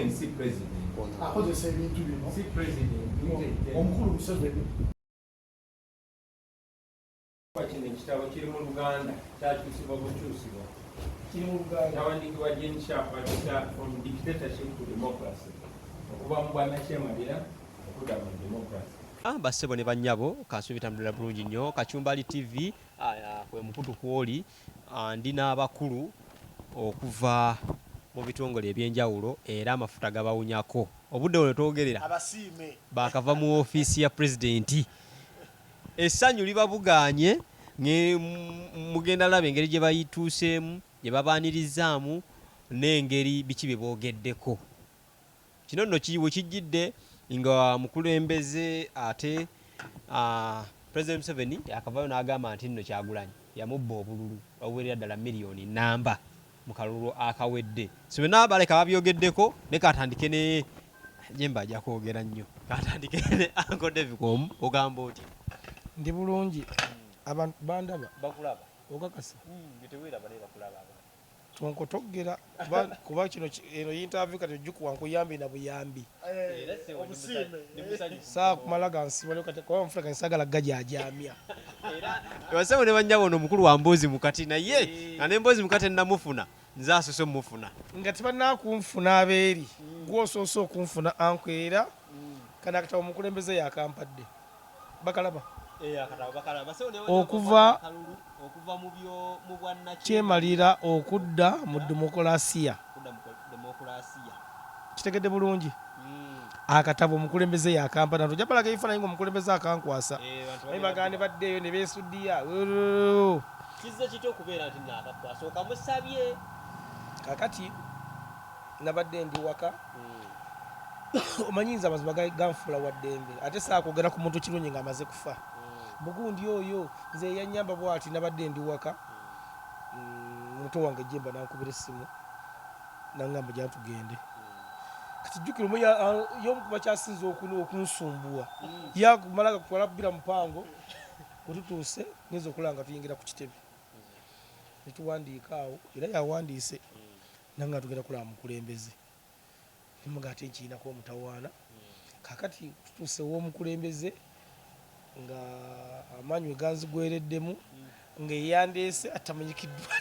Museveni si president. Akozesa ebintu bino. Si president. Omukulu Museveni. Kino ekitabo kiri mu Luganda, kyakyusibwa bukyusibwa. Kiri mu Luganda. Kyawandiikibwa Gene Sharp, bakiyita From Dictatorship to Democracy. Okuva mu bwannakyemalira okudda mu democracy. Bassebo ne bannyabo, kansuubire bitambulira bulungi nnyo. Kachumbali TV kwe mukutu kwoli. Ndi n'abakulu okuva mu bitongole ebyenjawulo era amafuta gabawunyako. Obudde buno twogerera Abasiime. Baakava mu ofiisi ya pulezidenti. Essanyu libabugaanye mugenda laba engeri gye bayituuseemu, gye babaanirizzaamu n'engeri biki bye boogeddeko. Kino nno we kijjidde nga mukulembeze ate President Museveni akavaayo n'agamba nti nno Kyagulanyi yamubba obululu obuwerera ddala miliyoni nnamba mu kalulu akawedde. So byonna baleka babyogeddeko ne katandike ne Jemba ajja kwogera nnyo. Katandike ne Uncle Davicom, ogamba otya? Ndi bulungi. Abantu bandaba. Bakulaba. Okakasa? Teweeraba naye bakulaba abantu. Tonkotoggera kuba kino eno interview kati ojjukuwa nkuyambi na buyambi. Saa kumala gansiba kati kuba nfuna kati saagala gajaajaamya. Bassebo ne bannyabo, ono omukulu wa mboozi mukati naye nga n'emboozi mukati ennamufuna nze asoose omufuna. Nga tebannakunfuna abeeri gwosoose okunfuna anko era kano akatabo omukulembeze yakampadde bakalaba. Okuva okuva mu byo mu kyemalira okudda mu demokulasiya. Kudda mu demokulasiya. Kitegedde bulungi akatabo omukulembeze yakampadde tojja balaga ebifaananyi nga omukulembeze akankwasa naye bagande baddeeyo ne beesuddiya. Kizze kitya okubeera nti naakakwasa okamusabye? Kakati nabadde ndi waka, omanyi nze amazima ganfuula wa ddembe ate saakwogera ku muntu kirungi ng'amaze kufa mugundi oyo nze yanyamba bwati. Nabadde ndi waka, muto wange Jemba nankubira essimu nangamba jja tugende. Kati jjukira omu y'omu kuba kyasinze okunsumbuwa yakumala gakutwala bbira mupango. Bwe tutuuse nyinza okulaba nga tuyingira ku kitebe netuwandiika awo era yawandiise nanga tugenda kulaba mukulembeze nemuga ate nkiinako omutawaana. Kakati tutuuse ew'omukulembeze nga amaanyi we ganzigwereddemu nga eyandeese atamanyikiddwa.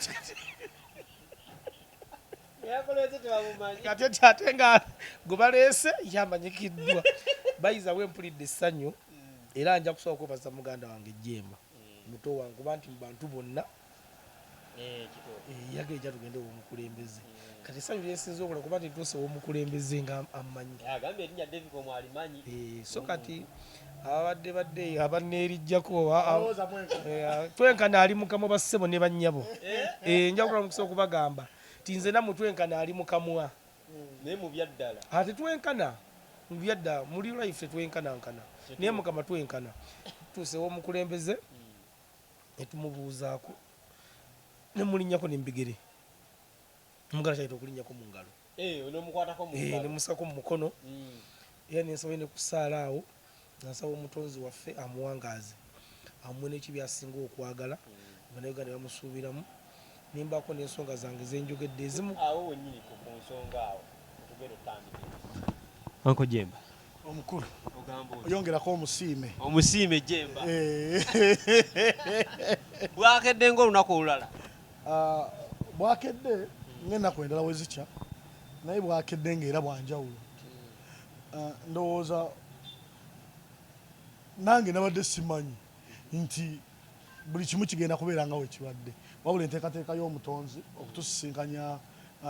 Eyakoleze tebamumanyi. Kati ati ate nga gwe baleese yamanyikiddwa bayiza we mpulidde essanyu era nja kusobola okwebaza muganda wange Jemba, muto wange, kuba nti mu bantu bonna yageja tugende ew'omukulembeze. Kati essanyu lyensinza okola kuba nti ntuuse ew'omukulembeze nga ammanyi. Agambye erinnya Davicom alimanyi. So kati ababadde badde abanneerijjako Alowooza mwenkana. Twenkana ali mukamwa bassebo ne bannyabo. Nja kukola mukisa okubagamba nti nze nammwe twenkana ali mukamwa. Naye mu byaddala? Ate twenkana mu byadda muli life tetwenkanankana naye mukama twenkana. Tutuuse ew'omukulembeze netumubuuzaako nemulinnyako nemubigere omugala kyayita okulinnyako mu ngalo. N'omukwatako mu ngalo. Nemusako mu mukono era nensaba ne kusaala awo nga nsaba omutonzi waffe amuwangaaze amuwe neki byasinga okwagala Bannayuganda bamusuubiramu nimbaako n'ensonga zange zenjogedde ezimu. Awo wennyini ku nsonga awo tugenda otandikira. Uncle Jemba. Omukulu. Ogamba otya? Oyongerako omusiime. Omusiime Jemba. Bwakedde ng'olunaku olulala. Ah, bwakedde ng'ennaku endala we zikya naye bwakedde ng'era bwanjawulo. Ndowooza nange nabadde simanyi nti buli kimu kigenda kubeera nga wekibadde wabula enteekateeka y'omutonzi okutusisinkanya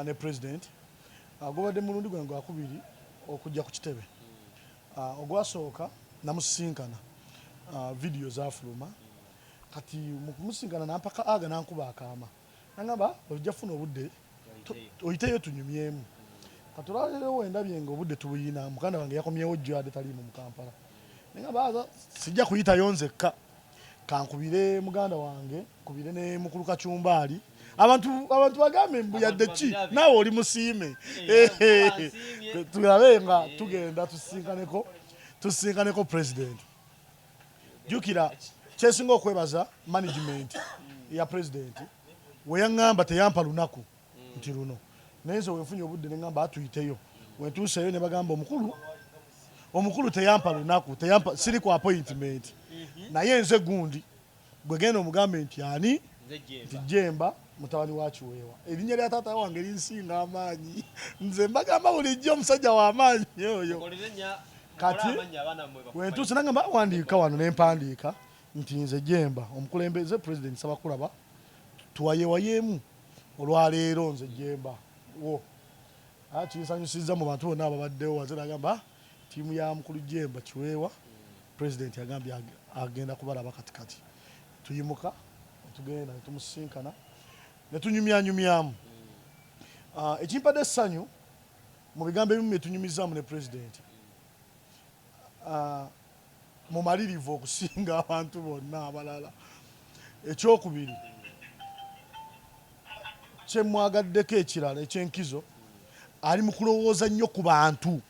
ne president. Gubadde mulundi gwange gwakubiri okujja ku kitebe. Ogwasooka namusisinkana, vidiyo zafuluma. Kati mu kumusinkana nampaka aga nankuba akaama nangamba ojja kufuna obudde oyiteyo tunyumyemu. Kati olwaleero wendabye nga obudde tubuyina, muganda wange yakomyewo jjo ade taliimu mu Kampala, nengamba sijja kuyitayo nzekka, kankubire muganda wange, nkubire ne mukulu Kacumbaali. Abantu bagambe mbu yadde ki naawe oli musiime, tulabe nga tugenda tusisinkaneko president. Jjukira kyesinga okwebaza management ya president we yaŋŋamba teyampa lunaku nti luno naye nze wenfunye obudde neŋŋamba atuyiteyo. Wentuuseeyo ne bagamba omukulu, omukulu teyampa lunaku, teyampa, siri ku appointment, naye nze gundi gwe genda omugambe nti ani, nti Jemba mutabani wa Kiweewa. Erinnya lya taata wange linsinga amaanyi. Nze mbagamba bulijjo omusajja w'amaanyi oyo. Kati wentuuse nagamba wandiika wano, nempandiika nti nze Jemba omukulembeze, president saba kulaba tuwayewayeemu olwaleero, nze Jemba wo. Kinsanyusizza mu bantu bonna ababaddewo waze nagamba ttiimu ya mukulu Jemba Kiweewa, president yagambye agenda kubalaba katikati. Tuyimuka netugenda netumusisinkana netunyumyanyumyamu. Ekimpadde essanyu mu bigambo ebimu byetunyumizaamu ne president, mumalirivu okusinga abantu bonna abalala. Ekyokubiri kyemwagaddeko ekirala ekyenkizo, ali mu kulowooza nnyo ku bantu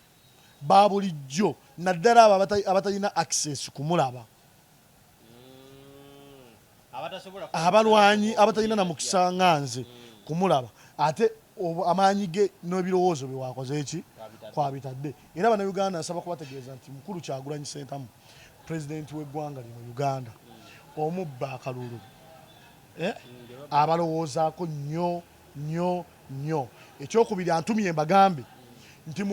ba bulijjo, naddala abo abatalina access kumulaba, abalwanyi abatalina na mukisa nga nze kumulaba, ate amaanyi ge n'ebirowoozo bye wakoze eki kwabitadde. Era Bannayuganda nsaba kubategeeza nti mukulu Kyagulanyi Ssentamu, pulezidenti w'eggwanga lino Uganda, omubba akalulu abalowoozaako nnyo nnyo nnyo. Ekyokubiri, antumye mbagambe nti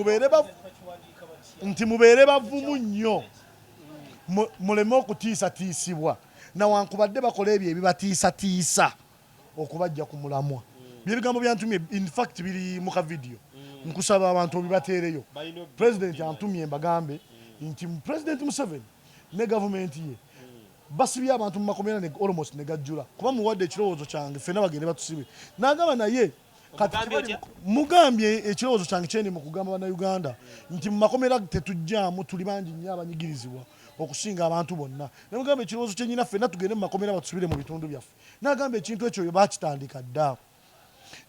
mubeere bavumu nnyo, muleme okutiisatiisibwa nawankubadde bakola ebyo ebibatiisatiisa okubajja ku mulamwa. Byebigambo byantumye, in fact biri mu kavidiyo, nkusaba abantu obibateereyo. President antumye mbagambe nti President Museveni ne gavumenti ye basibye abantu mu makomera ne almost ne gajjula, kuba muwadde ekirowoozo kyange ffenna bagende batusibe. N'agamba naye kati mugambye ekirowoozo kyange kyendi mu kugamba Bannayuganda nti mu makomera tetujjaamu, tuli bangi nnyo abanyigirizibwa okusinga abantu bonna. Nemugamba ekirowoozo kyenyina, ffenna tugende mu makomera batusibire mu bitundu byaffe. N'agamba ekintu ekyo bakitandika dda,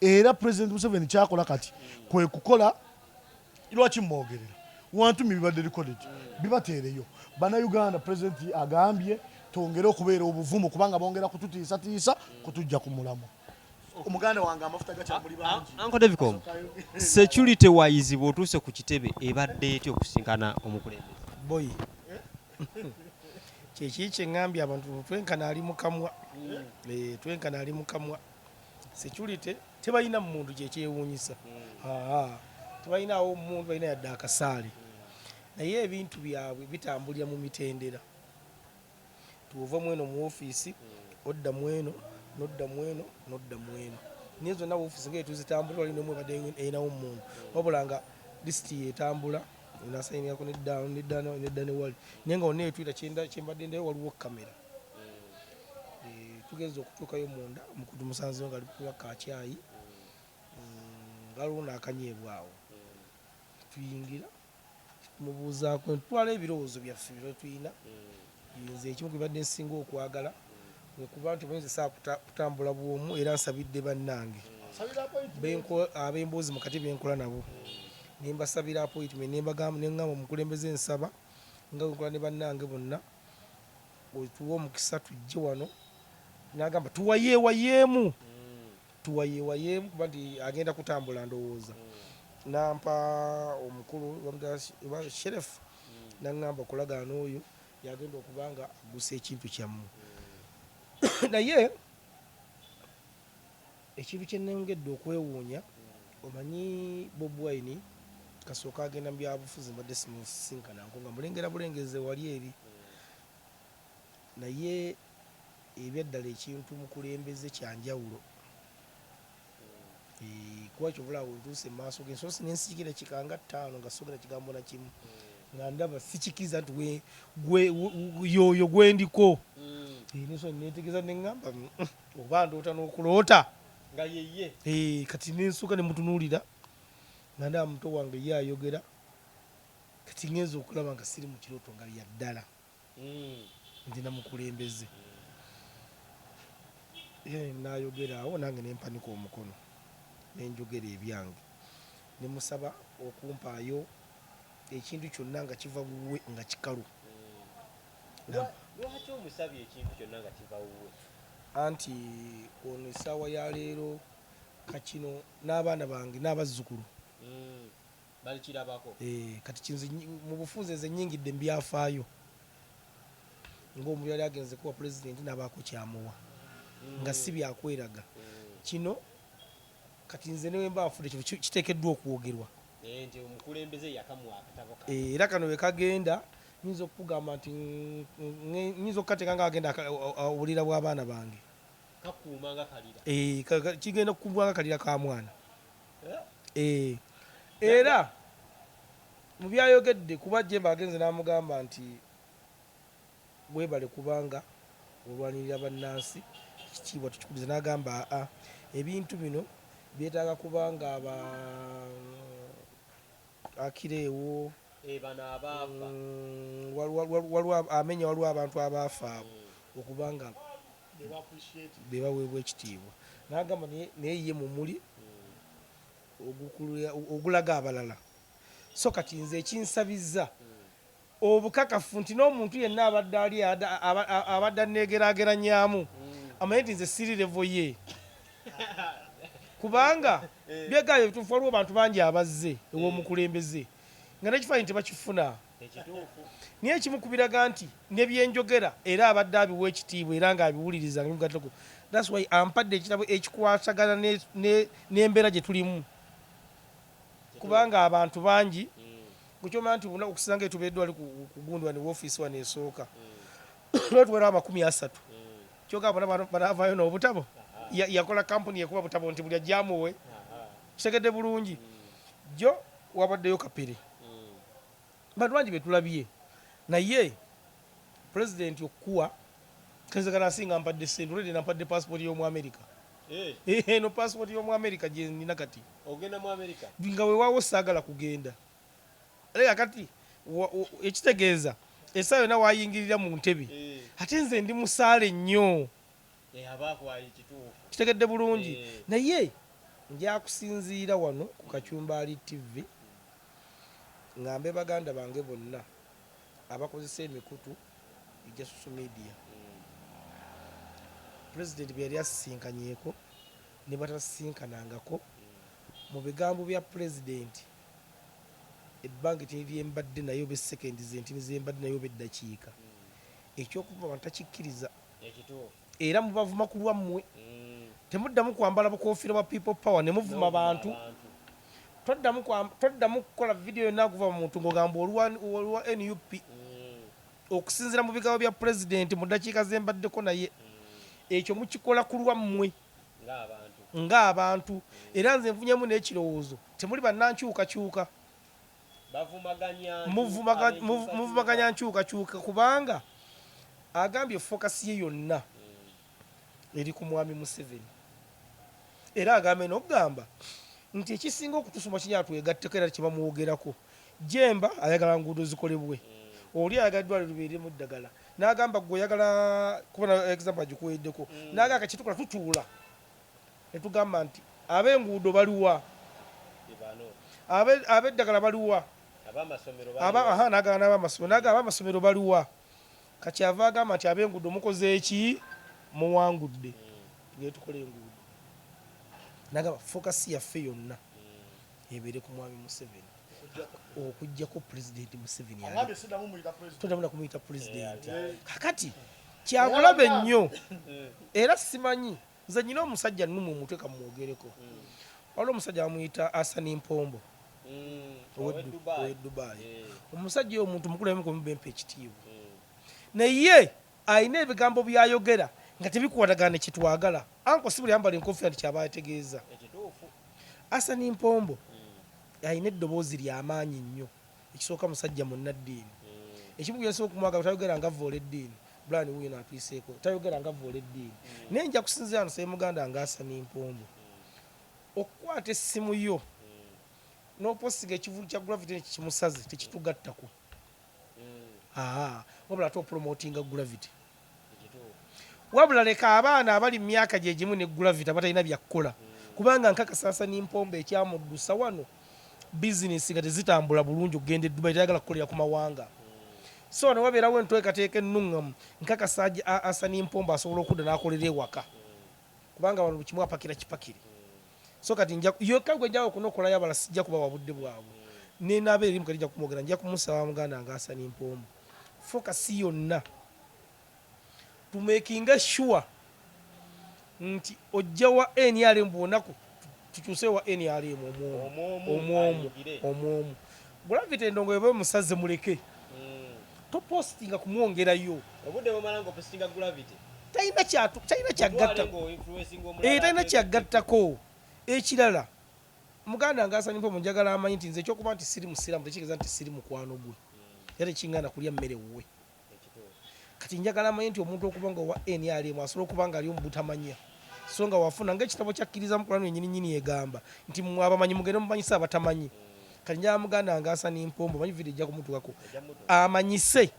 era President Museveni kyakola kati kwe kukola. Lwaki mwogerera wantumi bibadde recorded, bibateereyo Bannayuganda. President agambye twongere okubeera obuvumu kubanga bongera kututiisatiisa kutujja ku mulamwa. Omuganda wange amafuta gakyamuli bangi. Uncle Davicom, security wise bw'otuuse ku kitebe ebadde etya okusinkana omukulembeze? Boy, kyekiri kyeŋŋambye abantu, twenkana ali mukamwa, twenkana ali mukamwa. Security tebalina muntu, kyekyewuunyisa, tebalinawo muntu, balina yadde akasaale, naye ebintu byabwe bitambulira mu mitendera. Tuova mweno mu ofiisi, odda mweno, nodda mweno, nodda mweno, naye zonna ofiisi nga etuzitambula wali nomu ebadde erinawo omuntu, wabula nga lisiti yetambula nasayinirako nedda nedda nedda newali, naye nga wonna etwita kyembadde ndayo waliwo kamera. Tugenza okutuukayo munda, omukutu musanzeyo nga ali kunywa kakyayi, waliwo n'akanyeebwa awo. Tuyingira tumubuuzaako, ntutwala ebirowoozo byaffe bye tulina. Nze ekimu ku bibadde nsinga okwagala kwekuba nti omanyi saa kutambula bwomu, era nsabidde bannange ab'emboozi mukati benkola nabo, nembasabira appointment, nembagamba, neŋŋamba omukulembeze nsaba nga bwenkola ne bannange bonna otuwe omukisa tujje wano. Nagamba tuwayeewayeemu, tuwayeewayeemu, kuba nti agenda kutambula ndowooza. Nampa omukulu Sheriff, naŋŋamba okulagaana oyo yagenda okuba nga agusa ekintu kyammwe. Naye ekintu kyenengedde okwewuunya, omanyi Bobi Wine kasooka agenda mu byabufuzi mbadde simusinkananko, nga mulengera bulengeze wali eri, naye ebyaddala ekintu mukulembeze kyanjawulo. Kuba kyovulaba wentuuse mu maaso ge nsoose nensikira kikanga 5 nga sogera kigambo na kimu, nga ndaba sikikiriza nti yoyo gwendiko. Netegeeza neŋŋamba oba ndoota n'okuloota nga yeye. Kati nensuuka nemutunuulira nga ndaba muto wange ye ayogera. Kati ngenza okulaba nga siri mu kirooto, nga bya ddala nti namukulembeze nayogera awo, nange nempanika omukono nenjogera ebyange, nemusaba okumpaayo ekintu kyonna nga kiva wuwe nga kikalu. Lwaki omusabye ekintu kyonna nga kiva wuwe? Anti ono essaawa ya leero kakino n'abaana bange n'abazzukulu. Balikirabako. Eh, kati kinze mu bufunze nze nyingidde mu byafaayo ng'omuntu yali agenze kuwa pulezidenti n'abaako kyamuwa nga si byakweraga. Kino kati nze ne wemba nfudde kino kiteekeddwa okwogerwa. Eh, nti omukulembeze yakamuwa akatabo ka Eh, era kano we kagenda nyinza okukugamba nti nyinza okukateeka nga agenda obulira bw'abaana bange. Kakuuma nga kalira. Eh, kigenda kukubwa nga kalira ka mwana. Eh? Eh, era mu byayogedde kuba Jemba agenze n'amugamba nti weebale kubanga olwanirira bannansi, ekitiibwa tukikuliza. N'agamba aa, ebintu bino byetaaga kubanga aba akireewo. Eh, bano abaafa. Waliwo amenya, waliwo abantu abaafa abo okubanga be baweebwa ekitiibwa. N'agamba naye ye mumuli ogulaga abalala. So kati nze ekinsabiza obukakafu nti n'omuntu yenna abadde ali abadde aneegeraageranyamu amanye nti nze siri level ye, kubanga byegabyo ebituufu. Waliwo abantu bangi abazze ew'omukulembeze nga n'ekifaananyi tebakifuna. Ekituufu. Naye ekimu ku biraga nti ne byenjogera era abadde abiwa ekitiibwa era ng'abiwuliriza nga bimugattako. That's why ampadde ekitabo ekikwatagana n'embeera gye tulimu, kubanga abantu bangi kukyomanya nti buna okusinga nga etubeeddwa ali ku gundi wano woofiisi wano esooka lwatuwerawo 30, kyokka bona banaavaayo n'obutabo. Yakola kampuni ekuba butabo nti buli ajjamuwe. Kitegedde bulungi, jjo wabaddeyo Kapere, bantu bangi betulabye, naye pulezidenti okukuwa kenzekana asinga mpadde sente olwedde nampadde passport y'omu America. Eh, Eno passport y'omu America gye nina kati. Ogenda mu America? Nga weewaawo saagala kugenda, era kati ekitegeeza essaawa yonna wayingirira mu ntebe. Ate nze ndi musaale nnyo. Eh, abaakwaye kituufu. Kitegedde bulungi. Naye njakusinziira wano ku Kacyumbaali TV ngambe baganda bange bonna abakozesa emikutu egya social media, pulezidenti bwe yali asisinkanyeko ne batasisinkanangako, mu bigambo bya pulezidenti ebbanga etini lyembadde naye oba esekendi zentini zembadde naye oba eddakiika, ekyokuvuma abantu takikkiriza. Ekituufu. Era mubavuma ku lwammwe. Temuddamu kwambala bukofiira bwa People Power ne muvuma bantu. Toddamu kukola vidiyo yonna kuva mu muntu ng'ogamba oluwa NUP. Okusinziira mu bigambo bya pulezidenti mu ddakiika zembaddeko naye, ekyo mukikola ku lwammwe ng'abantu. Ng'abantu. Era nze nfunyemu n'ekirowoozo, temuli bannankyukakyuka. Bavumaganya. Muvumaganya nkyukakyuka, kubanga agambye focus ye yonna eri ku mwami Museveni. Era agambe n'okugamba nti ekisinga okutusuma kinya twegatteko, era kyebamwogerako, Jemba ayagala nguudo zikolebwe, oli ayagala eddwaliro libeeremu ddagala. N'agamba gwe oyagala kubona example agikuweddeko, n'agamba kitukola tutuula ne tugamba nti ab'enguudo baliwa? Bano. Ab'eddagala baliwa? Abamasomero. Aha, n'agamba n'abamasomero, n'agamba abamasomero baliwa? Kakyava agamba nti ab'enguudo mukoze eki? Muwangudde, tugende tukole enguudo. Nagamba focus yaffe yonna ebeere ku mwami Museveni, okugjako pulezidenti Museveni ali. Agambye siddamu muyita president. Toddamu nakumuyita pulezidenti. Kakati kyabulabe nnyo, era simanyi nze nyina omusajja nnuma omutwe kamwogereko. Waliwo omusajja bamuyita Asani Mpombo owe Dubai. Omusajja oyo omuntu mukulu yamukumubempa ekitiibwa, naye alina ebigambo byayogera nga tebikwatagana ne kyetwagala. Anko si buli ambala enkofiira nti kyaba ategeeza. Ekituufu. Asani Mpombo alina eddoboozi lyamaanyi nnyo. Ekisooka, musajja munnaddiini. Ekimu kuyasobola okumwagala, tayogera nga voola eddiini. Brian wuyo naatwiseeko, tayogera nga voola eddiini. Naye nja kusinziira wano saye muganda nga Asani Mpombo, okukwata essimu yo n'oposiga ekivulu kya Gravity nekimusaze tekitugattako. Aa, wabula ate opromotinga Gravity. Ekituufu. Wabula leka abaana abali mu myaka gye gimu ne Gravity abatalina byakukola, kubanga nkakasa Asani Mpombo ekyamuddusa wano bizinesi nga tezitambula bulungi okugenda e Dubai, tayagala kukolera ku mawanga. So wano wabeerawo enteekateeka ennuŋŋamu, nkakasa Asani Mpombo asobola okudda n'akolera ewaka, kubanga wano buli kimu apakira kipakire. So kati nja yokka gwe njawo okunokolayo, abala sijja kubawa budde bwabwe. Nenaaba eri mukati nja kumwogera, nja kumusaba muganda nga Hassan Mpombo. Focus yonna tumakinga sure nti ojja wa NRM bwonaku tukyuse wa NRM omwomu omwomu omwomu. Gravity endongo eba omusaze muleke. Topostinga kumwongerayo. Obudde bwomala nga opostinga Gravity. Talina kyatu talina kyagatta. Eh, talina kyagattako. Ekirala muganda nga Hassan Mpombo njagala amanyi nti nze ekyokuba nti siri musiraamu tekitegeeza nti siri mukwano gwe. Era tekingaana kulya mmere wuwe. Kati njagala amanye nti omuntu okuba nga owa NRM asobola okuba nga ali omu butamanya. So nga wafuna ng'ekitabo kyakkiriza mu Kurani yennyini nnyini egamba nti mmwe abamanyi mugende mumanyise abatamanyi. Kati njagala muganda wange Hassan Mpombo manyi video ejja kumutuukako amanyise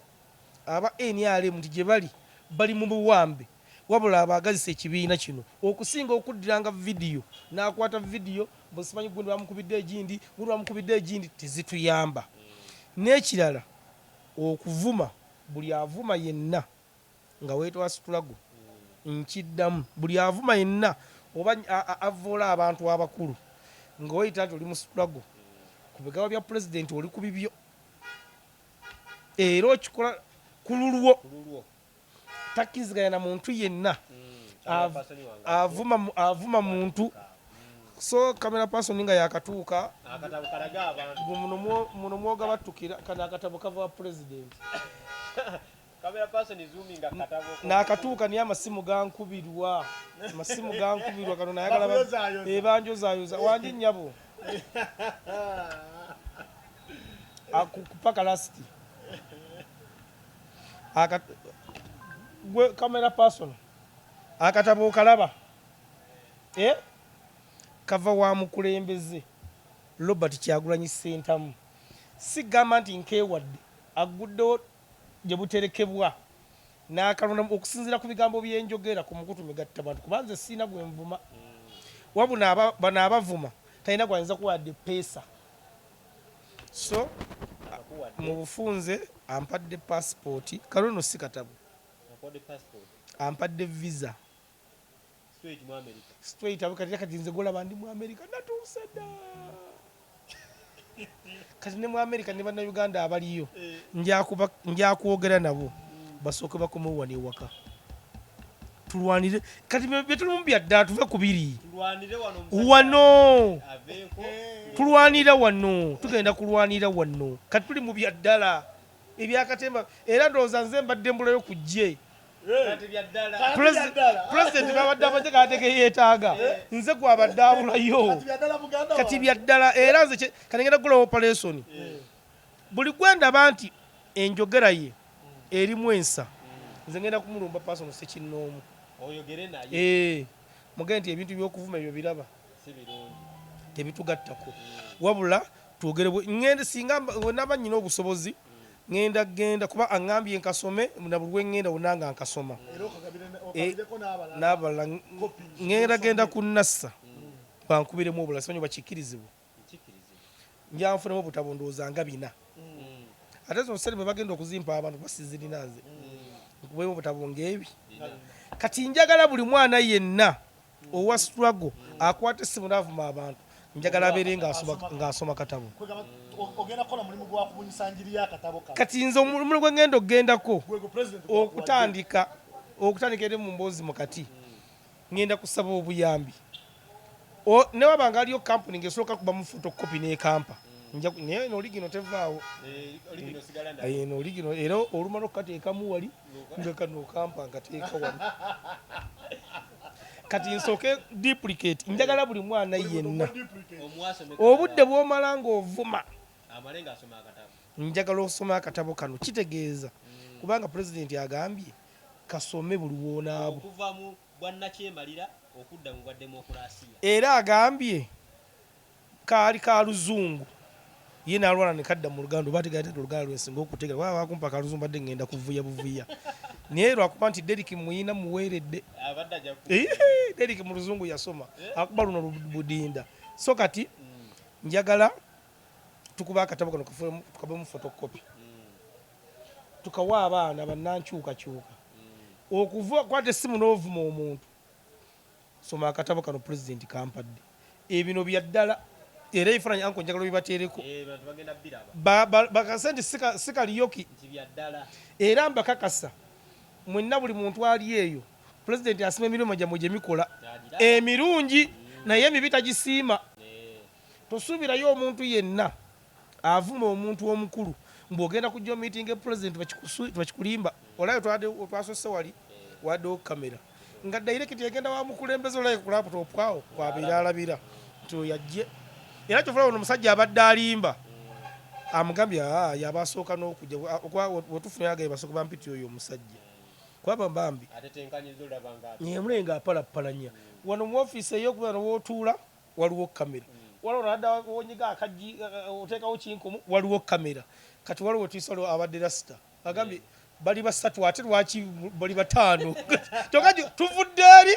aba NRM nti gye bali bali mu buwambe wabula abaagazisa ekibiina kino okusinga okuddiranga vidiyo n'akwata vidiyo mbu simanyi gundi bamukubidde egindi gundi bamukubidde egindi tezituyamba. N'ekirala okuvuma buli avuma yenna nga weetwala situlago nkiddamu buli avuma yenna oba avvoola abantu abakulu nga weyita nti oli mu situlago ku bigambo bya pulezidenti oli ku bibyo era okikola ku lulwo takkiriziganya na muntu yenna avuma muntu. So camera person nga yakatuuka muno mwogabattukira kano akatabo kava wa president nakatuuka naye amasimu gankubirwa amasimu gankubirwa kano nayagala ebanjozayoza wangi nnyabo kupaka lasiti gwe camera person akatabo okalaba eh? Kava wa mukulembeze Robert Kyagulanyi Ssentamu. Sigamba nti nkeewadde, agguddewo gye buterekebwa n'akalondamu okusinziira ku bigambo bye njogera ku mukutu migattabantu kuba nze sirina gwe nvuma. Wabula bano abavuma talina gw'ayinza kuwa yadde ppeesa. So mu bufunze ampadde paasipooti, kano nno si katabo, ampadde visa. Straight mu America. Straight abo kati kati nze golaba ndi mu America natuuse dda. Kati ne mu America ne bannayuganda abaliyo eh. njakuba njakwogera nabo basooke bakomewo wano ewaka tulwanire kati byetulimu bya ddala tuve ku biri wano tulwanira wano tugenda kulwanira wano kati tuli mu bya ddala ebyakatemba era ndowooza nze mbadde mbulayo ku ggye Pulezidenti babadde amaje kate keyetaaga nze gwabadde abulayo kati byaddala era nze kati ngenda kugulawo operation buli gwendaba nti enjogera ye erimu ensa nze ngenda kumulumba personal ssekinnoomu eh, mugende nti ebintu by'okuvuma ebyo biraba tebitugattako wabula twogere ngende singa wenaba nyina obusobozi Ngenda genda kuba angambye nkasome na buli wengenda wonna nga nkasoma eh, n'abalala ngenda genda ku nassa bankubiremu obulala simanyi oba kikkirizibwa nja nfunemu obutabo ndowooza nga bina ate zino sente bwe bagenda okuzimpa abantu basizirina nze nkubemu obutabo ng'ebi kati njagala buli mwana yenna owa struggle akwata essimu n'avuma abantu njagala abeere ng'asoma katabo kati nze omulimu gwe ngenda okugendako okutandika okutandika eri mu mboozi mu kati ngenda kusaba obuyambi newaba nga aliyo kampuni ng'esobola kubamu fotokopi n'ekampa naye eno oligino tevaawo eh, eno oligino era olumala okukateekamu wali nga kano okampa nkateeka wano kati nsooke duplicate njagala buli mwana yenna obudde bwomala ng'ovuma njagala osome akatabo kano kitegeeza mm. kubanga pulezidenti agambye kasome buli woonaabo era agambye Kaali ka luzungu ye nalwala ne kadda mu Luganda oba ategeera ate Oluganda lwensinga okutegeera kuba bakumpa ka luzungu mbadde ngenda kuvuya buvuya naye lwakuba nti Derrick muyina muweeredde Derrick mu luzungu yasoma eh? akuba luno budinda so kati mm. njagala tukuba akatabo kano tukabemu photocopy mm. tukawa abaana bannankyukakyuka mm. okuva kwata essimu n'ovuma omuntu Soma akatabo kano president kampadde. Ebino bya ddala. Era ebifaananyi anko njagala obibateereko. Bakase nti si kaliyoki. Era mbakakasa mwenna, buli muntu ali eyo, pulezidenti asima emirimu gyammwe gye mikola emirungi, naye emibi tagisiima. Tosuubirayo omuntu yenna avuma omuntu omukulu mbw'ogenda kujja omiitinga pulezidenti, bakikulimba. Olayo twasose wali waddewo kamera nga direct egenda wa mukulembeze, olayo ku laptop awo kwabeera alabira nti oyo ajje. Era kyova ono omusajja abadde alimba amugambye yaba asooka n'okujja wetufunye agaye basooka bampiti oyo omusajja kwaba mbambi emule nga apalapalanya wano mu ofiisi ey'okubeera wootuula waliwo kamera, waliwo nadda wonyiga akaggi oteekawo kinkumu, waliwo kamera. Kati waliwo tuyisa, waliwo abadde rasita agambye bali basatu, ate lwaki bali bataano? Kyokka tuvudde eri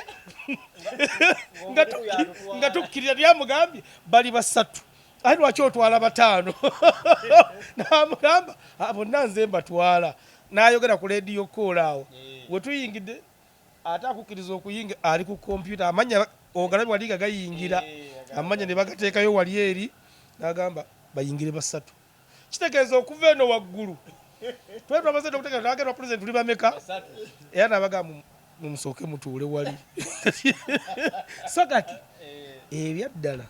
nga tukkirira tyamugambye bali basatu, ate lwaki otwala bataano? Namugamba, "Ah, bonna nze mbatwala." N'ayogera ku leediyo koola awo wetuyingidde, ate akukkiriza okuyinga ali ku kompyuta, amanya ogalabi wali nga gayingira, amanya ne bagateekayo wali eri, n'agamba bayingire basatu. Kitegeeza okuva eno waggulu twe twamaze okutegeera twagenda pulezidenti tuli bameka, era nabagamba mumusooke mutuule wali. So kati ebyaddala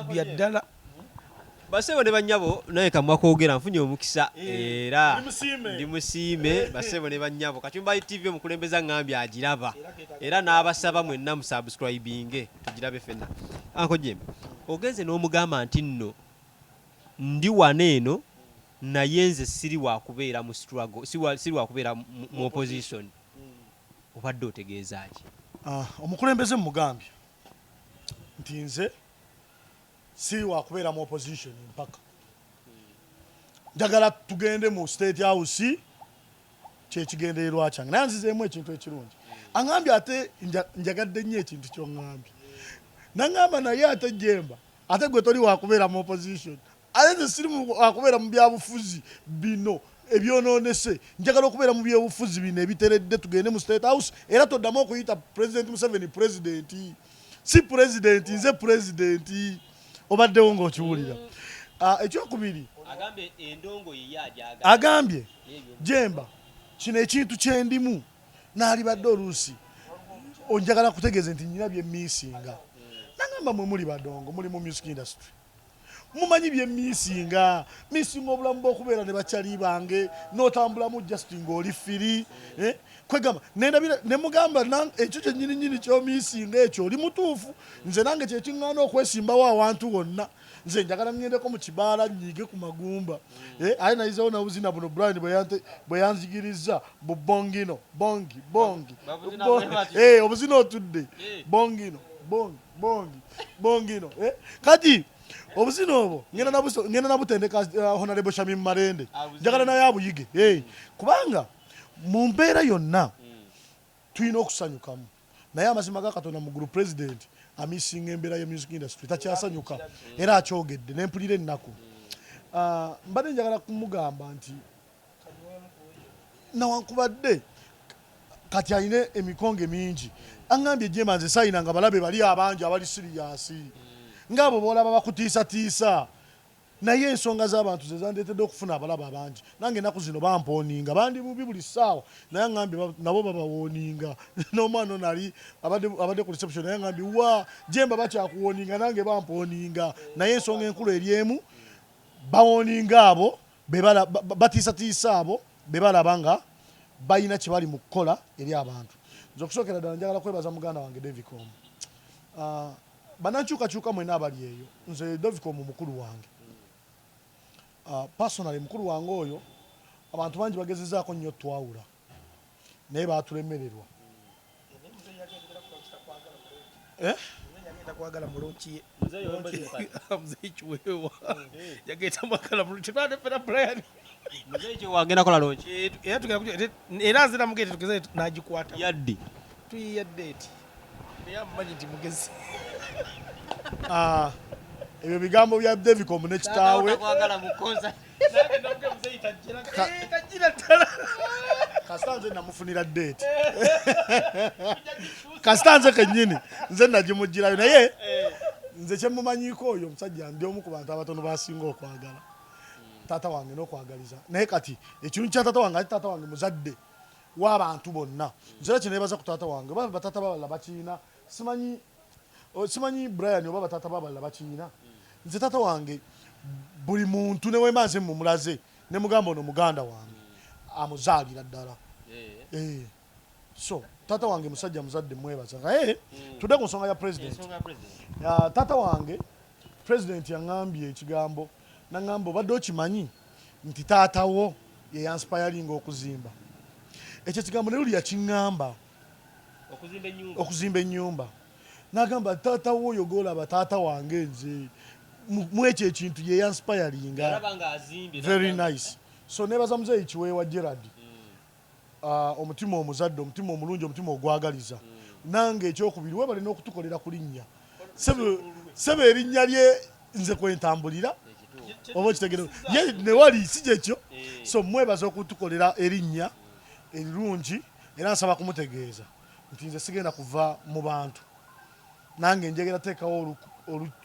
byaddala. Basebo ne bannyabo, naye kamwa kwogera nfunye omukisa era Ndi musiime. Ndi musiime. Basebo ne bannyabo, Kacumbayi TV omukulembeza ngambye agiraba, era n'abasaba mwenna musubscribinge tugirabe ffenna. Uncle Jemba, ogenze n'omugamba nti nno ndi wano eno, naye nze siri wakubeera mu struggle, siri wakubeera mu opposition, obadde otegeeza ki? Ah, omukulembeze mugambye nti nze si wakubeera mu opposition mpaka njagala tugende mu State House, kyekigendererwa kyange. Naye nzizeemu ekintu ekirungi aŋambye, ate njagadde nnyo ekintu kyoŋŋambye. Naŋŋamba, naye ate Jemba, ate gwe toli wakubeera mu opposition, ate nze siri wakubeera mu byabufuzi bino ebyonoonese, njagala okubeera mu byobufuzi bino ebiteredde, tugende mu State House. Era toddamu okuyita President Museveni president, si president, nze president. Obaddewo ng'okiwulira. Ah, ekyokubiri, agambye endongo yiye agyagala. Agambye, Jemba, kino ekintu kyendimu naalibadde oluusi onjagala kutegeeza nti nyina byemiisinga. Nagamba, mwe muli badongo, muli mu music industry, mumanyi byemiisinga. Miisinga obulamu bw'okubeera ne bakyali bange n'otambulamu just ng'oli free, eh? Kwegamba nendabira nemugamba ekyo kyennyini nyini kyomiisinga ekyo oli mutuufu. Nze nange kyekiŋŋaana okwesimbawo awantu wonna. Nze njagala ŋŋendeko mu kibaala nyiige ku magumba. Eh, aye nayizewo nabuzina buno Brian bwe yanzigiriza bu bongino bongi bongi. Babuzina Bongi. bwe batyo. Eh, obuzina otudde. Bongino bongi bongi bongino. Eh, kati obuzina obwo ngenda nabutendeka Honorable Shamim Malende. Abuzina. Njagala naye abuyige. Eh, kubanga mu mbeera yonna tulina okusanyukamu, naye amazima ga Katonda mu ggulu, president amisinga embeera ya music industry, takyasanyuka era akyogedde nempulira ennaku. Ah, mbadde njagala kumugamba nti nawankubadde kati alina emikonge mingi, aŋŋambye, Jemba, nze sayina nga balabe bali abangi abali serious ngaabo boolaba bakutiisatiisa, naye ensonga z'abantu ze zandeetedde okufuna abalaba abangi. Nange ennaku zino bampooninga, bandi bubi buli ssaawa, naye aŋŋambye nabo babawooninga. N'omwana ono ali abadde ku reception, naye aŋŋambye, wa Jemba bakyakuwooninga, nange bampooninga, naye ensonga enkulu eri emu, bawooninga abo batiisatiisa abo be balaba nga balina kye bali mu kukola eri abantu. Nze okusookera ddala njagala kwebaza muganda wange Davicom. Ah, bannankyukakyuka mwena abali eyo, nze Davicom mukulu wange. Ah, personally mukulu wange oyo, abantu bangi bagezezaako nnyo twawula, naye batulemererwa. Eh? Yagenda kwagala mulonki ye. Muzeeyi ow'emboozi mukadde. Muzeeyi Kiweewa yagenda mwagala mulonki tetwade fena Brian. Muzeeyi Kiweewa agenda kola launch. Era tugenda era nze namugende tugeze n'agikwata. Yaddi? Tuyiya date, naye amumanyi nti mugezi. Ah, ebyo bigambo bya Davicom ne kitaawe. Kwagala mu concert. Nange namugenda muzeeyi tajjira. Eh, tajjira ddala. Kasita nze namufunira date, kasita nze kennyini nze nagimugirayo, naye Nze kyemumanyiiko oyo omusajja, ndi omu ku bantu abatono basinga okwagala taata wange n'okwagaliza. Naye kati ekirungi kya taata wange, ate taata wange muzadde w'abantu bonna. Nze era kyeneebaza ku taata wange, oba bataata babalala bakiina simanyi, simanyi Brian, oba bataata babalala bakiina. Nze taata wange buli muntu newemba nze mumulaze ne mugamba ono muganda wange, amuzaalira ddala. Eh. So taata wange musajja muzadde, mwebaza. Naye tudde ku nsonga ya president. Ensonga ya president. Taata wange president yaŋŋambye ekigambo, naŋŋamba, "Obadde okimanyi nti taata wo ye yanspiringa okuzimba?" Ekyo ekigambo ne luli yakiŋŋamba. Okuzimba ennyumba. Okuzimba ennyumba. N'agamba, "Taata wo oyo gw'olaba, taata wange nze mu ekyo ekintu ye yanspiringa." Yalaba ng'azimbye. Very nice. So nebaza muzeeyi Kiweewa Gerard, omutima omuzadde, omutima omulungi, omutima ogwagaliza. Nange ekyokubiri, webale n'okutukolera ku linnya. Sebe erinnya lye nze kwentambulira, oba okitegere ye newali si kyekyo. So mwebaza okutukolera erinnya erirungi, era nsaba kumutegeeza nti nze sigenda kuva mu bantu. Nange njagala teekawo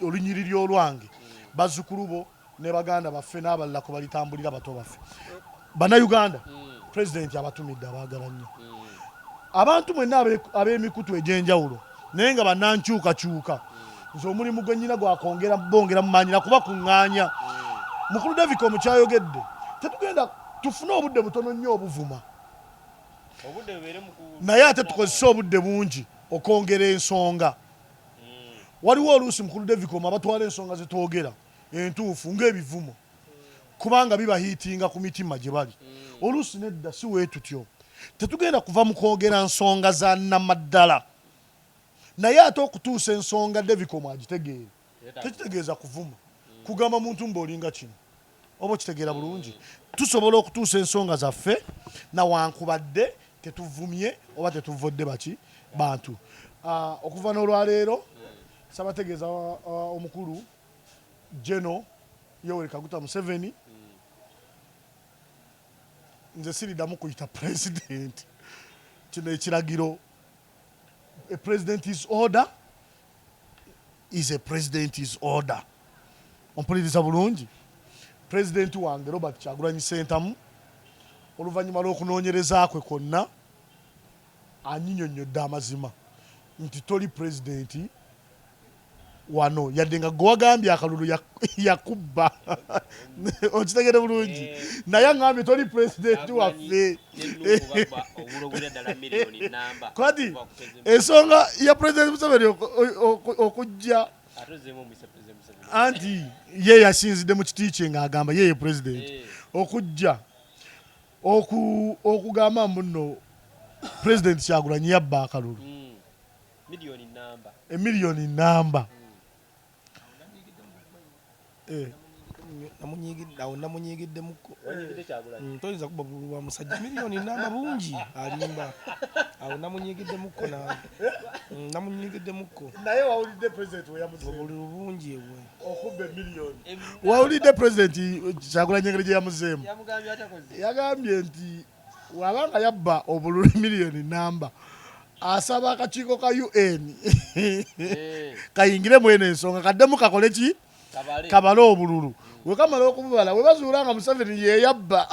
olunyiriri olwange, bazzukulu bo ne baganda baffe n'abalala kwe balitambulira, bato baffe Bannayuganda. Pulezidenti abatumidde, abaagala nnyo abantu mwenna ab'emikutu egy'enjawulo, naye nga bannankyukakyuka. Nze omulimu gwe nnyina gwakwongera bongera mu maanyi nakuba kuŋŋaanya. Mukulu David omukyayogedde, tetugenda tufune obudde butono nnyo obuvuma, Obudde bubeere mu naye ate tukozese obudde bungi okwongera ensonga. Waliwo oluusi, mukulu Davicom, abatwala ensonga zetwogera entuufu ng'ebivumo, kubanga bibahiitinga ku mitima gye bali. Oluusi nedda, si weetutyo. Tetugenda kuva mu kwogera nsonga za namaddala, naye ate okutuusa ensonga Davicom agitegeere tekitegeeza kuvuma, kugamba muntu mba olinga kino. Oba okitegeera bulungi, tusobola okutuusa ensonga zaffe nawankubadde tetuvumye oba tetuvodde baki bantu. Okuva n'olwaleero sabategeeza omukulu Geno Yoweri Kaguta Museveni, nze siriddamu kuyita president. Kino ekiragiro, a president is order is a president is order. Ompuliriza bulungi, pulezidenti wange Robert Kyagulanyi Sentamu, oluvannyuma lw'okunoonyereza kwe kwonna, anyinyonnyodde amazima nti toli pulezidenti wano, yadde nga gwe wagambye akalulu yakubba. Okitegere bulungi, naye aŋambye toli pulezidenti waffe. Kati ensonga ya Pulezidenti Museveni okujja, anti ye yasinzidde mu kiti kye ng'agamba ye ye pulezidenti, okujja okugamba mbu nno Pulezidenti Kyagulanyi yabba akalulu emiliyoni namba. Awo namunyigiddemuko. Toyinza kuba bululu bwa musajja miliyoni namba bungi, alimba. Awo namunyigiddemuko nange, namunyigiddemuko. Naye wawulidde pulezidenti weyamuze Obululu bungi ebwe. Okubba emiliyoni. Wawulidde Pulezidenti Kyagulanyi engeri gye yamuzeemu? Yagambye nti wabanga yabba obululu miliyoni namba, asaba akakiiko ka UN kayingire mweno ensonga, kaddemu kakole ki, kabale obululu. Wekamala okububala, webazuula nga Museveni yeyabba,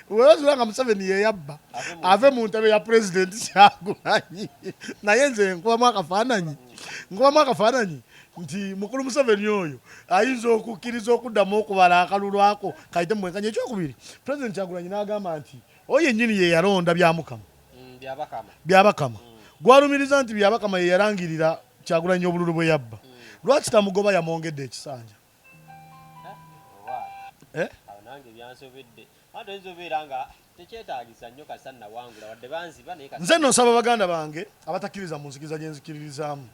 webazuula nga Museveni yeyabba, ave mu ntebe ya Pulezidenti Kyagulanyi. Naye nze nkubamu akafaananyi nti mukulu Museveni oyo ayinza okukkiriza okuddamu okubala akalulu ako kayite mu bwenkanya. Ekyokubiri, Pulezidenti Kyagulanyi n'agamba nti oyo yennyini ye yalonda Byamukama. Byabakama gwalumiriza nti Byabakama ye yalangirira Kyagulanyi obululu bwe yabba, lwaki tamugoba? Yamwongedde ekisanja. Eh? Awo nange byansobedde, anti oyinza obeera nga tekyetagisa nnyo kasa nawangula wadde banziba, naye Nze nno nsaba baganda bange abatakkiriza mu nzikiriza gye nzikiririzaamu,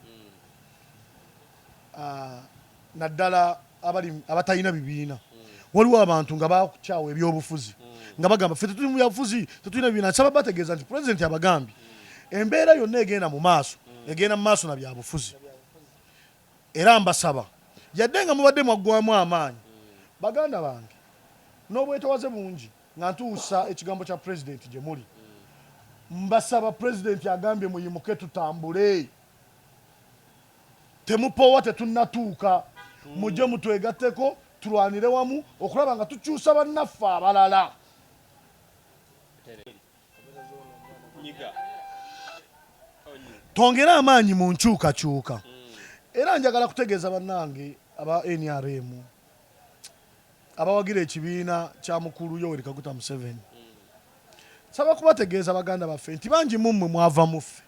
naddala abali abatalina bibiina. Waliwo abantu nga bakyawa ebyobufuzi, nga bagamba ffe tetuli mu byabufuzi, tetulina bibiina. Nsaba bategeeza nti pulezidenti abagambye embeera yonna egenda mu maaso, egenda mu maaso na byabufuzi. Era mbasaba, yadde nga mubadde mwaggwamu amaanyi, baganda bange, n'obwetowaze bungi nga ntuusa ekigambo kya pulezidenti gye muli, mbasaba, pulezidenti agambye muyimuke tutambule. Temupowa, tetunnatuuka. Mujje mutwegatteko, tulwanire wamu okulaba nga tukyusa bannaffe abalala. Twongere amaanyi mu nkyukakyuka. Era njagala kutegeeza bannange aba NRM abawagira ekibiina kya mukulu Yoweri Kaguta Museveni. Nsaba kubategeeza baganda baffe nti bangi mu mmwe mwava mu ffe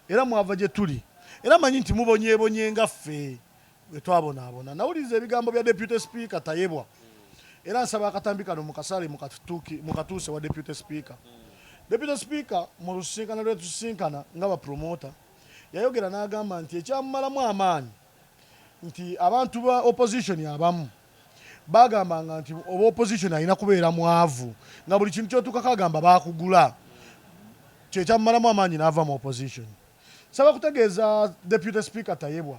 era mwava gye tuli, era manyi nti mubonyeebonye nga ffe bwe twabonaabona. Nawuliriza ebigambo bya Deputy Speaker Tayebwa era nsaba akatambi kano mukasale mukatuuse wa Deputy Speaker. Deputy Speaker mu lusisinkana lwe tusisinkana nga ba promoter yayogera n'agamba nti ekyamumalamu amaanyi nti abantu ba opposition abamu bagambanga nti oba opposition alina kubeera mwavu nga buli kintu kyotuukako agamba bakugula, kyekyamumalamu amaanyi n'ava mu opposition. Nsaba kutegeeza Deputy Speaker Tayebwa,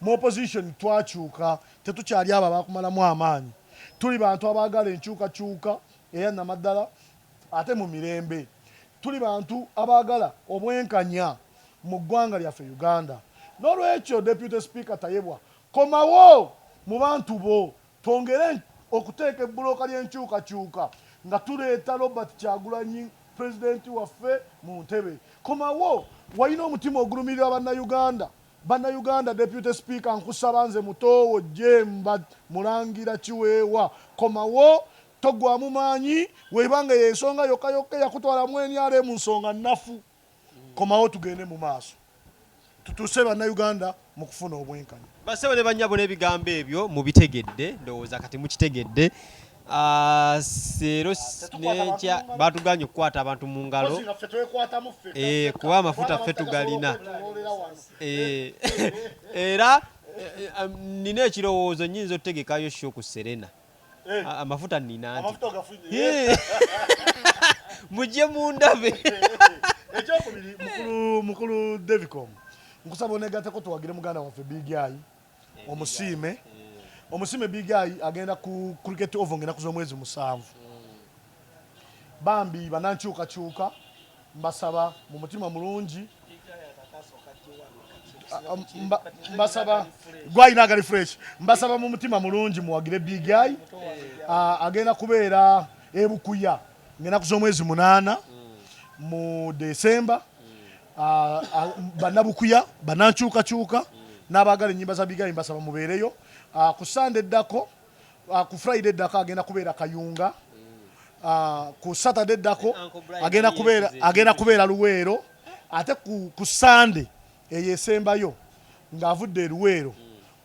mu opposition twakyuka, tetukyali abo abakumalamu amaanyi. Tuli bantu abaagala enkyukakyuka eya namaddala ate mu mirembe. Tuli bantu abaagala obwenkanya mu ggwanga lyaffe Uganda. N'olwekyo Deputy Speaker Tayebwa, komawo mu bantu bo, twongere okuteeka ebbulooka ly'enkyukakyuka nga tuleeta Robert Kyagulanyi Pulezidenti waffe mu ntebe. Komawo, walina omutima ogulumirira Bannayuganda. Bannayuganda, Deputy Speaker nkusaba nze mutoowo Jemba Mulangira Kiweewa, komawo, toggwamu maanyi, weba nga y'ensonga yokka yokka eyakutwala mu nrm nsonga nnafu. Komawo tugende mu maaso tutuuse Bannayuganda mu kufuna obwenkanya. Bassebo ne bannyabo, n'ebigambo ebyo mubitegedde, ndowooza kati mukitegedde. Ah, leero n'enkya batuganye okukwata abantu mu ngalo kuba amafuta ffe tugalina. Era nina ekirowoozo, nnyinza otutegekayo show ku Serena. Amafuta nina nti mujje mundabe. Ekyokubiri, mukulu Davicom, nkusaba onegateko tuwagire muganda waffe Big Eye, omusiime, omusiime Big Eye. Agenda ku Cricket Oval ng'ennaku z'omwezi 7. Bambi banankyukakyuka, mbasaba mu mutima mulungi, mbasaba gwalina agali fresh, mbasaba mu mutima mulungi muwagire Big Eye. Agenda kubeera ebukuya ng'ennaku z'omwezi 8 mu Desemba. Bannabukuya, banankyukakyuka n'abaagala ennyimba za Big Eye, mbasaba mubeereyo. Ku Sande eddako, ku Friday eddako agenda kubeera Kayunga. Ku Saturday eddako agenda kubeera Luweero, ate ku Sande eyo esembayo ng'avudde e Luweero,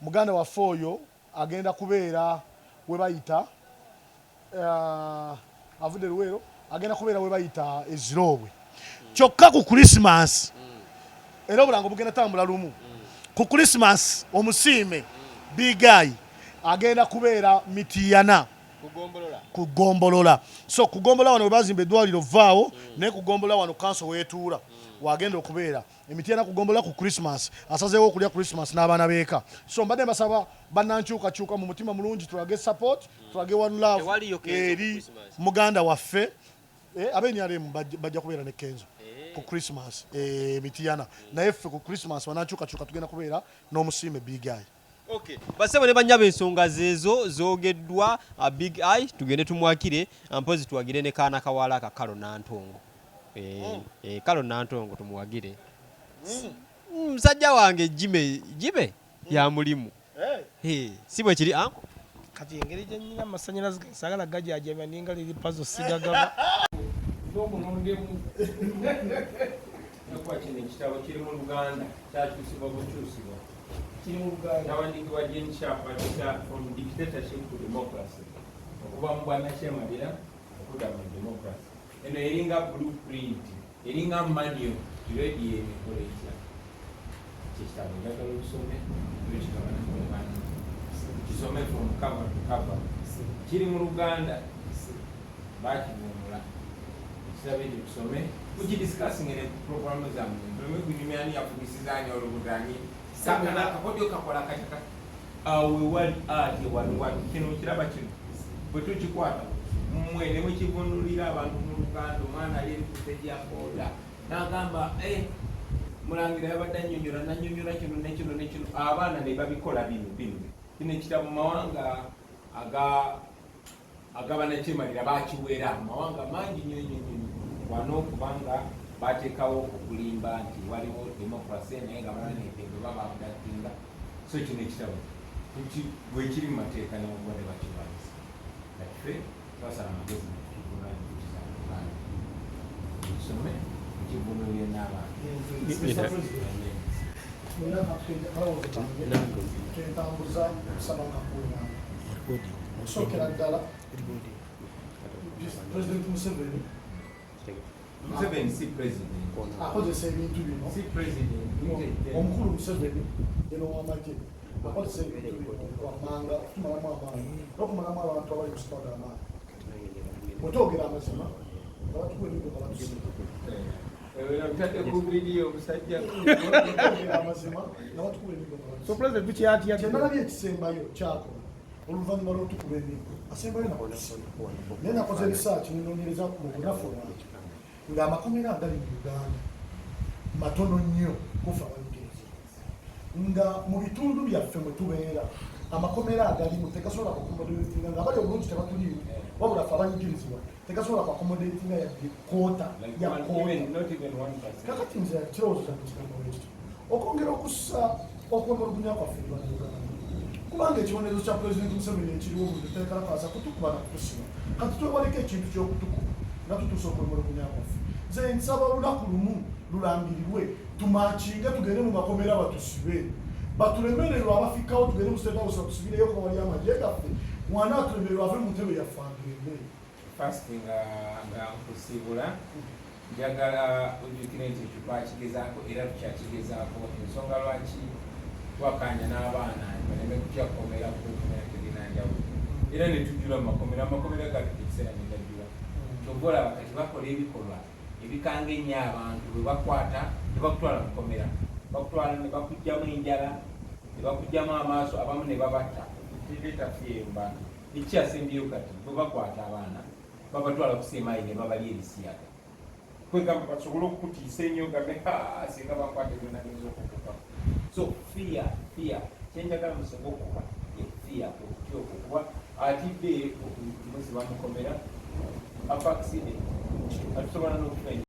muganda waffe oyo agenda kubeera we bayita, avudde Luweero agenda kubeera we bayita Eziroobwe. Kyokka ku Christmas era obulango bugenda tambula lumu. Ku Christmas omusiime Big Eye agenda kubeera Mitiyana ku Gombolola. So ku Gombolola wano webazimba eddwaliro vaawo, naye ku Gombolola wano kanso weetuula wagenda okubeera Emitiyana ku Gombolola ku Christmas. Asazeewo okulya Christmas n'abaana beeka. So mbadde mbasaba bannankyukakyuka mu mutima mulungi tulage support, tulage one love eri muganda waffe. Abe NRM bajja kubeera ne Kenzo ku Christmas Mitiyana, naye ffe ku Christmas banankyukakyuka tugenda kubeera n'omusiime Big Eye. Okay. Basebo ne bannyabo, ensonga zeezo zoogeddwa. Big Eye tugende tumwakire, mpozi tuwagire ne kaana kawala ka Kalo Nantongo. Kalo Nantongo tumuwagire. Musajja wange Jime, Jime ya mulimu. Si bwe kiri, anko? Kati engeri gye nnyina amasannyalaze gange saagala gajajamya, ninga liri pazo sigagaba. N'okunondemu nakuba kino ekitabo kiri mu Luganda, kyakyusibwa bukyusibwa. Kiri mu Luganda. Kyawandiikibwa Gene Sharp, bakiyita From Dictatorship to Democracy, okuva mu bwannakyemalira okudda mu democracy. Eno eringa blueprint, eringa manual, rediyo emikola etya. Kyekitabo njagala olusome ekigabana bantu, kisome from cover to cover. Kiri mu Luganda, bakivumula. Ekitabo ekyo tusome, mukidiscussinge ne programu zammwe, muleme kunyumya ani yafugisiza ani olubuto ani kakana akakodyo kakola kataka. Awo wewali ati wano wano kino kiraba kino bwe tukikwata mmwe ne mukivunulira abantu mu Luganda, omwana ali eri ku stage ya boda n'agamba, "Eh, Mulangira yabadde annyonnyola, nannyonnyola kino nekino nekino, abaana ne babikola bino bino. Kino ekitabo mu mawanga agabanakyemalira bakiwera mu mawanga mangi nnyo nnyo nnyo wano, kubanga bateekawo okulimba nti waliwo democracy, naye nga balina eddembe baba abductinga. So kino ekitabo bwekiri mu mateeka newakuba ne bakirwanyisa, kati ffe twasala amagezi netukigula netukiza mu Uganda, ekisome ekivunulire n'abantu. Mr. President, nina akalowoozo kange kentambuza okusaba nga kuweeranga. Okusookera ddala, President Museveni Museveni si president. Akozesa ebintu bino. Si president. Omukulu Museveni eno w'amagye akozesa ebintu bino wammanga okutumalamu amaanyi n'okumalamu abantu abali mu struggle amaanyi. Bwetwogera amazima nga batukuba emiggo, nga batusiba. Ntadde ku vidiyo omusajja. Bwetwogera amazima nga batukuba emiggo, nga So batusiba. president, tukyatya. Kyenalabye ekisembayo kyakola oluvannyuma lw'otukuba emiggo, asembayo nakutusiba, naye nakoze research, nenoonyereza mu bunafu bwange ng'amakomera agali mu Uganda matono nnyo kufa abayigiriza, nga mu bitundu byaffe mwe tubeera amakomera agalimu tegasobola kuaccommodatinga nga bali obulungi tebatuliimu, wabula ffe abanyigirizibwa tegasobola kuaccommodatinga yadde quarter ya quarter. Not even 1%. Kakati nze kirowoozo kyange kigamba bwekityo, okwongera okussa okwemulugunya kwaffe eri Bannayuganda, kubanga ekibonerezo kya Pulezidenti Museveni ekiriwo buli tekalakaasa kutukuba na kutusiba. Kati twewaleko ekintu ky'okutukuba nga tutuusa okwemulugunya kwaffe. Nze nsaba olunaku lumu lulangirirwe, tumarchinge tugende mu makomera batusibe, batulemererwa abafikkawo, tugende mu State House batusibireyo kuba wali amagye gaffe. Mwana atulemererwa ave mu ntebe yaffe agende. First, nga nkusiibula, njagala ojjukire nti ekyo twakigezaako era tukyakigezaako. Ensonga lwaki twakanya n'abaana baleme kutya kukomera, kukomera tegenda njawulo, era ne tujjula mu makomera. Amakomera gatuka ekiseera ne gajjula. Kyova olaba kati bakola ebikolwa ebikanga ennyo. Abantu bwe bakwata tebakutwala mukomera, bakutwala ne bakugjamu enjala, ne bakugjamu amaaso, abamu ne babatta. Tereeta fear mu bantu. Ekikyasembyeyo, kati bwe bakwata abaana babatwala ku CMI ne babalya ebisiyaga, kwegamba basobole okukutiisa ennyo, gambe singa bankwata byonna niyinza okukuka. So fear, fear, kyenjagala musinga okukuba ye fear, okutya okwo, kuba atidde musiba mukomera afa accident, atusobola n'okufa.